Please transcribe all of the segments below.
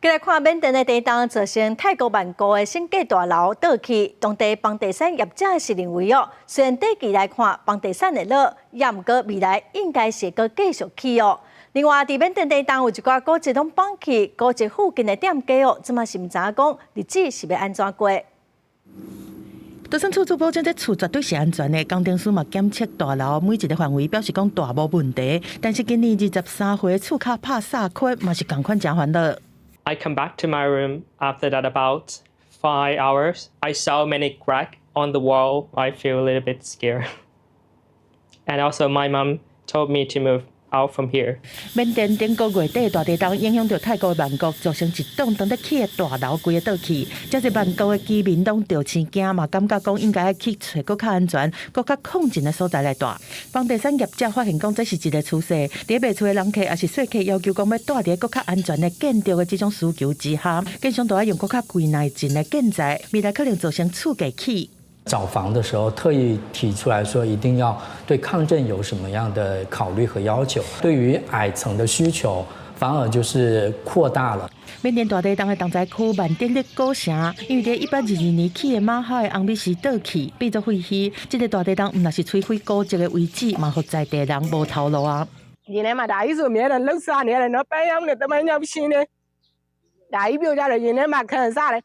繼來看緬甸的地動，造成泰國曼谷的省計大樓倒去，當地房地產業者是認為哦，雖然短期來看房地產會落，也毋過未來應該是會閣繼續起哦。另外，佇緬甸地動有一寡古蹟攏崩去，古蹟附近的店家哦，這馬是毋知影講日子是欲按怎過。就算厝主保證這厝絕對是安全的，工程師嘛檢測大樓每一个範圍，表示講大無問題。但是今年23歲厝跤拍沙塊，嘛是仝款誠煩惱。 I come back to my room after that about 5 hours. I saw many cracks on the wall. I feel a little bit scared. And also my mom told me to move out from here. 緬甸頂個月底大地動影響著泰國曼谷，造成一棟當咧起的大樓規个倒去，遮濟曼谷的居民攏著生驚嘛，感覺講應該愛去揣閣較安全、閣較抗震的所在來住。房地產業者發現講這是一个趨勢，佇賣厝的人客抑是說客要求講欲住佇閣較安全的建築的這種需求之下，建商都愛用閣較貴耐震的建材，未來可能造成厝價起。找房的時候特意提出來說，一定要對抗震有什麼樣的考慮和要求。對於矮層的需求，反而就是擴大了。緬甸大地動的重災區曼德勒古城，因為佇122年起的瑪哈的紅米時倒去，變做廢墟。這个大地動毋但是摧毀古蹟的遺址，嘛予在地人無頭路啊。你那嘛大一說沒人六三年了，那白養的怎麼樣不行呢？大一表家的，你那嘛看啥嘞？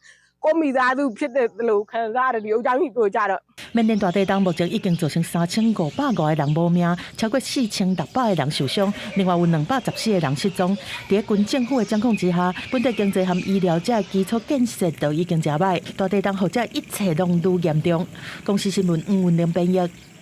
我မိသားစုဖြစ်တဲ့လို့ခံစားရတယ်ဒီဥစ္စာကြီးပြောကြတော့緬甸大地動目前已經造成3505個人無命，超過4600個人受傷，另外有214個人失蹤。佇軍政府的掌控之下，本地經濟和醫療這基礎建設都已經誠䆀。大地動予這一切攏愈嚴重。公視新聞吳文玲編譯。